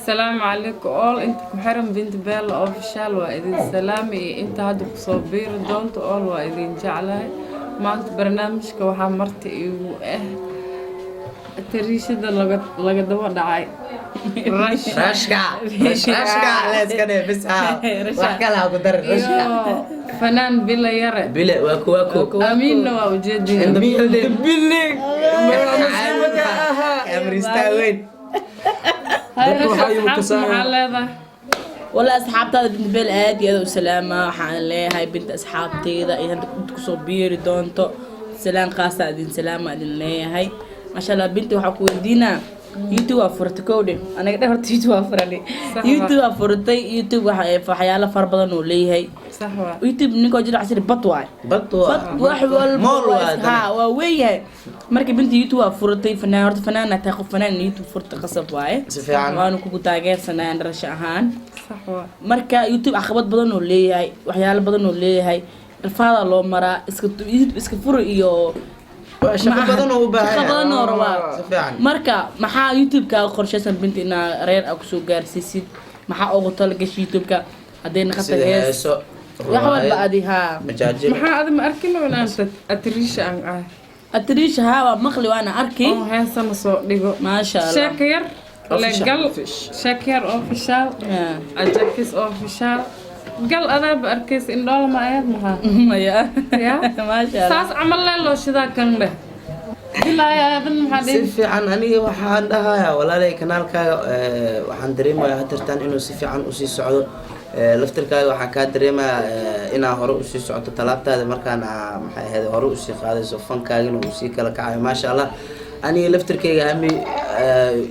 Asalaamu calaykum all inta ku xiran Binti Bella Official, waa idin salaami, iyo inta hadda kusoo biiri doonto, all waa idin jeclahay. Maanta barnaamijka waxaa marti igu ah tariishada laga daba dhacay. Rash. Rashka, rashka leeska dheh bis, ha wax kale ha ku darin, rashka. Iyo fanaan Bila Yare. Bile waa kuwa ko. Amiinna waa ujeedin. In the building. Building. Amristaa weyn. Dadka waxaa igu Asxaabta maxaa kasaaya. leedahay? Wala asxaabtaada Binti Beel aad iyo aad u salaama. Waxaan leeyahay binta asxaabteyda iyo hadda inta kusoo biiri doonto, salaan qaasa idin salaama idin leeyahay. Maasha Allah. Binti, waxaa ku weydiinaa, YouTube waa furatay kowdhe, anaga dhe horta YouTube waa furani. Sax. YouTube waa furatay. YouTube waxa waxyaalo fara badan uu leeyahay. Sax waa. YouTube ninkoo jira casiri bad waay. Bad. Bad wax walba. Mool waa. Ha, waa weyn yahay. Marka binta YouTube waa furatay, fanaan horta fanaana tahay, qof fanaan in YouTube furta qasab waaye. Si fiican. Waanu kugu taageersanaa rasha ahaan. Sax waa. Marka YouTube caqabad badan oo leeyahay, waxyaalo badan oo leeyahay, rafaada loo maraa, iska YouTube iska furi iyo shaqo badan oo u baahan. Shaqo badan oo rabaa. Si fiican. Marka maxaa YouTube-kaaga qorshaysan, binta, inaa reer aa kusoo gaarsiisid? Maxaa ugu talagashay YouTube-ka hadday naqata sida hees heeso, wax walba adi haa? Majaajil. Maxaa adi ma arkin inaan atriisha aan ahay? Atriisha haa, waa maqli waana arki. Oo heesana soo dhigo. Maasha Allah. Sheeka yar legal, Sheeka Yar Official, Ajakis Official gal, adaaba arkaysa, indhoola ma aheed maxaa? Maya. Ya. Maasha Allah. Saas camal lee loo shidaa kan dheh bilaaya aadan maxaa si dhihi. Fiican. Aniga waxaan dhahayaa, walaalay, kanaalkaaga waxaan dareemayaa hadeertaan inuu si fiican usii socdo. Laftirkaaga waxaan kaa dareemayaa inaa hore usii socoto talaabtaada, markaan maxay ahayd, hore usii qaadayso, fankaagina uu sii kala kacayo. Maasha Allah. Aniga laftirkayga hami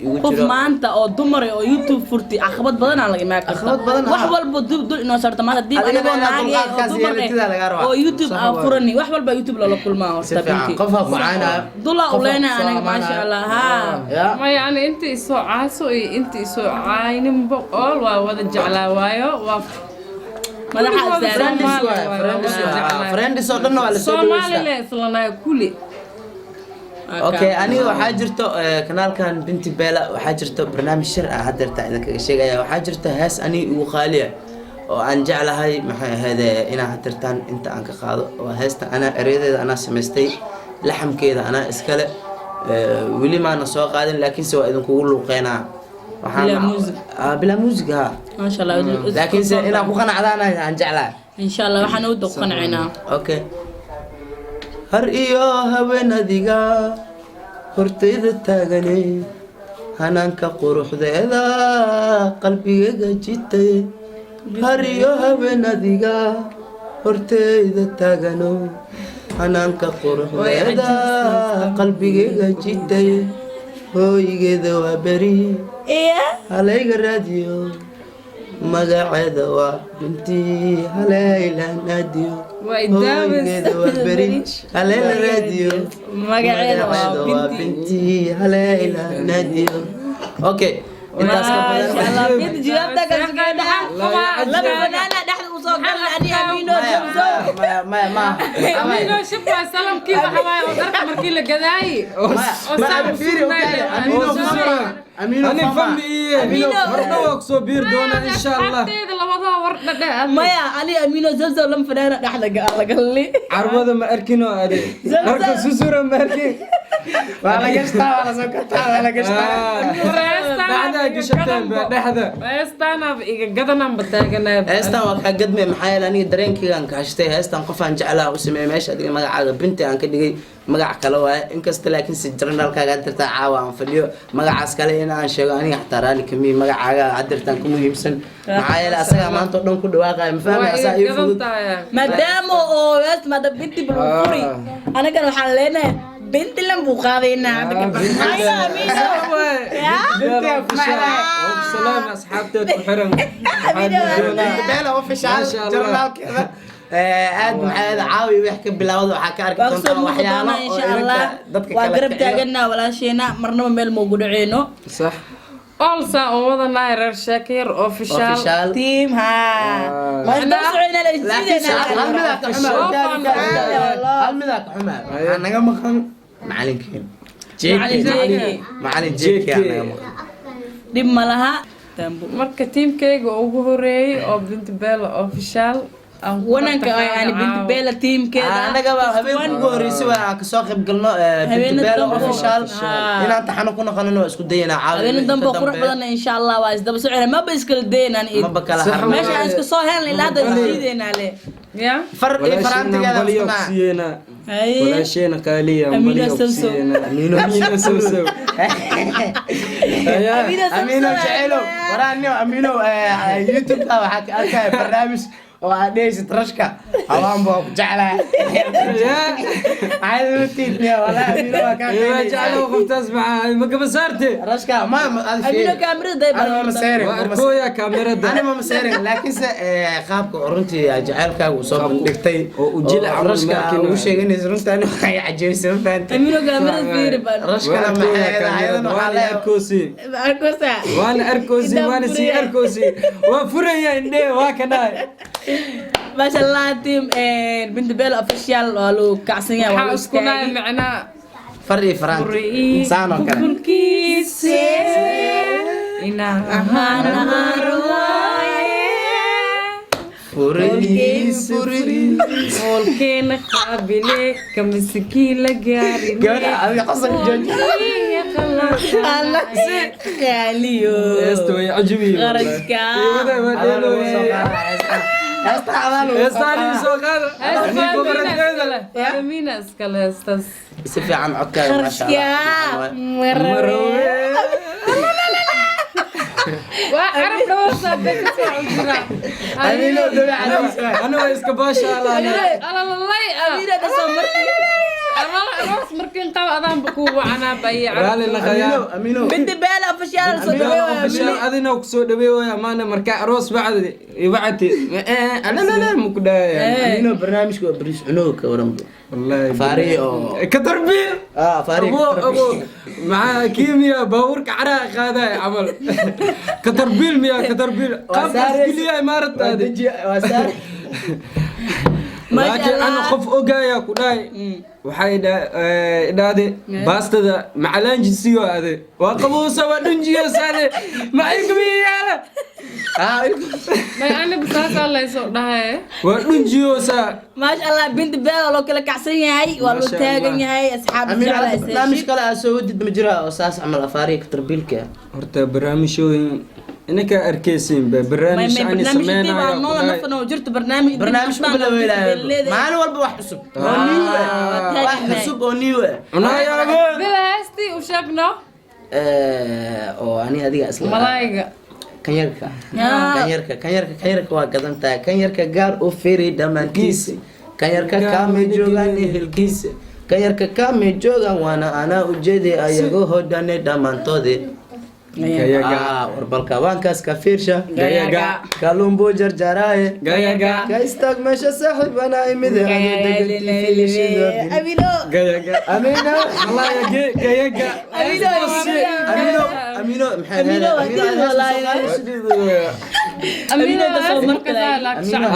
igu qof jiro. Maanta oo dumar oo YouTube furtay caqabad badan aa laga imaan karta. Caqabad badan, wax haa. walba dul dul inoo sarto maanta dib Adigana anagoo inaad naag eh oo dulqaadkaas dumar eh yeelatidaa lagaa rabaa. oo YouTube Sax aa waay. furani, wax walba YouTube loola kulmaa Si horta fiican. binti. Qof ha ku caanayo. Dulaa Qof ha uleyna ku soo anaga, maasha amaanayo. Allah, haa. Ya. Maya, ani inta isoo caaso iyo inta isoo cayninba ool waa wada jeclaa, waayo waa madaxa kulligooda saaran. Friends Soomaali waay, waay, friends waa waay. jeclaa. Friends oo dhan waa la soo Soomaali dhaweystaa. le islanahay kuli. Okay, aniga waxaa jirto kanaalkan Binti Bella waxaa jirto barnaamij shir ah hadeerta idinkaga sheegaya. Waxaa jirta hees aniga igu qaaliya oo aan jeclahay, maxay ahayd, inaan hadeertaan inta aan ka qaado. Waa heesta anaa ereyadeeda anaa samaystay, laxamkeeda anaa iskale. Weli maana soo qaadin, laakiinse waa idinkugu luuqeynaa. Bilaa music. Ah, bilaa music, ha. Maasha Allah. Laakiinse inaan ku qanacdaan aan jeclahay. Insha Allah, waxaan u qancinaa. Okay. Har iyo haween adiga hortayda taagane, hanaanka quruxdeeda qalbigaga jitay. Har iyo haween adiga hortayda taagano, hanaanka quruxdeeda qalbigaga jitay. Hooyigeeda waa beri halayga raadiyo, magaceeda waa Binti Halayla naadiyo. Waa idaaways. Hooyigeeda waa beri halayla raadiyo. Magaceeda waa Binti. Binti Halayla naadiyo. Okay, intaas ka maasha badan. Allah, binti, jawaabta ka sugayna. Laba fanaana dhexda usoo galna, ani Amiino Zamzam. Maya, maya, ma Amiino shib waa salamkii waxa waaye oo dharka markii la gadaayi oo saan u sugnaay. Amino. Ani fama. Fami iye marna waa kusoo biiri doonaa, insha Allah. Asxaabteeda labadoo war dhadhe. Maya, ani Amiino Zamzam lama fanaana dhexda la galli. Carwada ma arkino ade, dharka susura ma arkin. Waa la gashtaa, waa la soo kartaa, waa la gashtaa. Dhexda gashateen ba dhexda. Heestaanaaba iga gadananba taaganaa. Heestan waa kaa gadme, maxaa yeele aniga dareenkaygaan kaashtay. Heestan qofaan jeclaa u sameeyay. Meesha adiga magacaaga Binti aan ka dhigay magac kale waaye, inkasta laakiin si jarnalkaaga hadirtaa caawa aan fadhiyo magacaas kale in aan sheego aniga xataa raalli kamiyi. Magacaaga hadirtaan ku muhiimsan, maxaa yeele asagaa maanta oo dhan ku dhawaaqaya, ma fahmay? Waa asaa iga ii gadan fudud. tahay. Maadaama oo heesta maadaama binti balfuri, anagana waxaan leenahay binti lan buu qaadaynaa hadda ka bacdi. Hayo, Amiino. Salaam asxaabteed ku xiran. Waxaan doonaa Bella Official. Masha Allah. Jarnalkeeda aad maxaa yeele caawi wax ka bilaawda waxaa ka arki waa kusoo doontaa muuqi waxyaalo doonaa oo insha idinka Allah. dadka Waa kala garab kiciyo. taaganaa walaasheena, marnaba meel maugu dhaceyno. Sax. Olsa oo wadanahay reer Sheekayar Official. Official. Team ha waa isdaba soconaa la laakiin isjiidaynaa. hal midaa ka xumaa, hal midaa ka xumaa, waxaa naga maqan macalinkeen Macalin JK. Macalin JK aa naga maqan. Dhib ma laha. aragtaanbu. Marka tiimkayga ugu horeeyay oo Binti Bella Official aan ku Wananka martaqaano yani Binti caawa. Bella tiimkeeda. Annaga baa habeenka ugu horreysay waa aan kasoo qayb galno Binti Habeena Bella dambe. Official. Haa. Inaan taxano ku noqonana waa isku dayanaa caawa. Habeena dambe oo qurux badan insha Allah waa isdaba socona, maba iskala daynaan id. Maba kala Sax harno. Meesha aan isku soo helna ilaa hadda isdiideynaa le. Ya. Far iyo faraantigeeda walaasheena isku naa. kusiyeena. Haye. Walaasheena qaaliya. Amina Sawsaw. Amina Sawsaw. Ayaa. Amina Sawsaw. Amino jecelo waraanio Amino, YouTube-ka waxaa ka arkaya barnaamij oo aad dhehaysid rashka hawaan baa ku jeclaa. Maxaad ula tiidniya? Walaa Amino waa kaa Waa qeynaysaa. jeclo qoftaas, maxaa ma gaba saarte? Rashka ma aad Amino kaamirada day. Ani ma maseerin. Waa arkooya kaamirada. Ani ma maseerin, laakiinse qaabka runtii jaceylkaaga uu soo bandhigtay oo u jilac oo rashka markiina. ugu sheeganaysa runtii ani waxay cajabisay, ma fahantay? Amino kaamirada fiiri baan. Rashkana maxay ahayd? Ayadana waxaa Waana leeyahay arkoosi. Arkosa. Waana arkoosi, waana sii arkoosi, waa furaya indhe, waa kanaa. Maasha Allah, team Binti Bella Official waa lagu kacsan yahay, waa Waxaa lagu isku nahay istaagay. macnaa far iyo faraanti saan oo kale. Kulkiise inaan ahaan waaye. Furii furii. Hoolkeena qaabile kamasikii la gaarin. Gabadha adiga qosolka jooji. Allah qaaliyo. Heesta way cajibi. Qarashka. Adaa lagu soo qaada heesta, adaa lagu soo Heestaan qaada. soo qaada. Amina iskale heestaas. Si fiican codkaaga, maasha Qarashka. Allah. Marawe. Waa carab dhawrsaa kasoo cunjira. Amino dabeecadiisa. Ana waa iska baashaalana. Alalalay. Amina da soo markii. Aroos markiin qaba adaanba kuu wacanaa baye. Raali Amino naqayaa. Amino. Binti Bella Official soo dhaweey waa Official Amino. adina ku soo dhaweey amaana marka aroos bacdi ibacti alalala muku dhaaya. Amino barnaamijka waa bariis cunooga ka waran bu. Wallahi. Faarihi oo ka tarbiil. Ah, faarihi. Abo abo maxaa kiimiya baabuurka caraa qaaday camal ka tarbiil miya ka tarbiil qaabkaas keliya imaarataadi. Deji waa saar. Maasha Laakiin ana Allah. qof ogaaya ku dhahay waxay idhaahde baastada macalaanjisiyo ade waa qabowsa waa dhunjiyosaade macaykamiyaala. Ah. May anigu saasaa laysoo dhahay. Waa dhunjiyoosaa. Maasha Allah, Binti Bella loo kala kacsan yahay, waa loo Maasha taagan Allah. yahay asxaab Amino jecel hadda barnaamij kale aa soo wadid ma jira oo saas camal afaarihi ka tarbiilka? Horta barnaamijyooyin inaka arkaysiin ba barnaamij ani Barnaamij noola sameynaya. Nafana oo jirto barnaamij. Barnaamij ku bilaweynayo maalin walba wax cusub oo new ah, wax cusub oo new ah. Cunaayago. Bila heestii u sheegno. Oo ani adiga isla Malaayga. Kan yarka, kan yarka, kan yarka, kan yarka waa gadan tahay, kan yarka gaar u firi dhammaantiisa, kan yarka kaama joogaan ehelkiisa, kan yarka kaama joogaan waana anaa ujeeday ayagoo dhane dhammaantoode. Gayaga. Ah, warbalka waankaas ka fiirsha. Gayaga. Kalluun buu jarjaraaye. Gayaga. Ka istaag meesha saaxiib, anaa imid. Amino. Gayaga. Amino. Wallahi gayaga. Amino. Amino, Amino maxay? Amino, waa diid wallaahi. Amina da soo markay.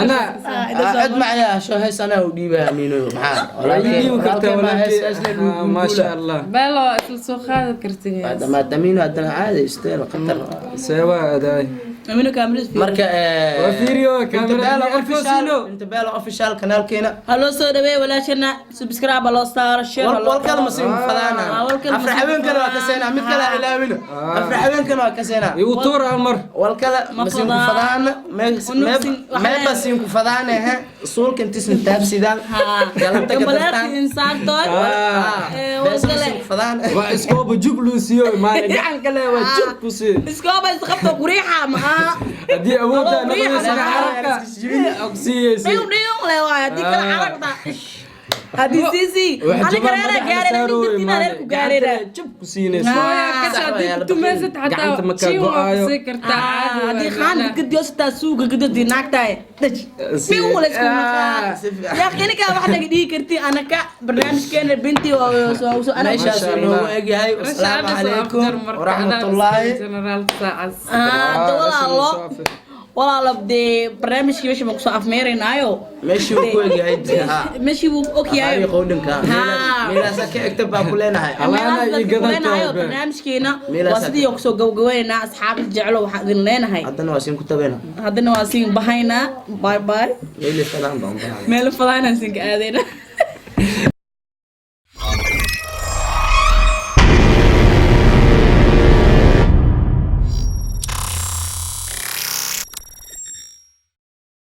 Ana cod macaya soo hees anaa u dhiibaya. Amino maxaa? Dhiibi kartaa walaalkii, maasha Allah. Belo isla soo qaadi kartin hees. Dhammaad Amino haddana caadi isteel khatar. Seeba adaay. Amino kaamirada fiiri. Marka Waa fiiriyo, kaamirada Official, Binti Bella Official kanaalkeena. Ha loo soo dhaweey walaashana, subscribe ha loo saaro, share ha loo Wal kale ma siin fadaana. Ah, wal kale ma Afar siin haweenkana waa ka seenaa, mid kale ha ilaawina. Afar haweenkana waa ka seenaa. Igu tuur hal mar. Wal kale Ma ma siin fadaan. fadaana. Unugsin- Meeba siin ku fadaana he suulka intiisan taabsidaan galabta ka Gambaleerka dartaan. insaartood. Wal Beesa ma kale. siin ku fadaana. Waa iskooba jug luu siiyo maana gacan kale waa jug ku siiyo. Iskooba isqabto quriixa maxaa? Haddii awoodda Adoo riixa noqonaysa maxaa? carabka ogsiiyeysa. Dhiyum dhiyum le waay haddii kale carabta. Haddii siisi. Wax Aniga jaban reera madaxa gaarayna saaro nin wey, dadkiina maana reer ku gaarayna. gacanta jab ku siinaysa. Hooyaa kasha haddii ku tumaysid Gacanta xataa markaa jiin waa go'aayo. kusii kartaa caadi. Haddii Waa qaanka macnaa. gadiyo sitaa suuga gadiyo naagtahay daj Si- miu la isku maqaa. Yaa ininka wax naga dhigi karti anaka barnaamijkeena Binti oo soo ana. Meeshaas Masha inoogu Allah. egyahay. Rasha Wasalaamu ana soo calaykum afjar marka waraxmatullaahi. anaa general saacas. Ah, walaalo. Walaalo, dee barnaamijkii meesha baan kusoo afmeeraynaayo. Meeshii uu ku egyahay dee, ha. Meeshii buu og yahay. Aqaari qowdhanka. Ha. Meelaasa ka egta baa ku leenahay. Alaana Meelahaas iyo baan ku leenahay oo gadanta. Barnaamijkeena Meelahaas waa sidii oo kusoo gabagabaynaynaa. Asxaabta jeclo, waxaan idin leenahay Haddana waa siin ku tabeena. Haddana waa siin bahaynaa. Bye bye. Meeli fadaan baan u bahanay. Meelo fadaanaan siin ka aadayna.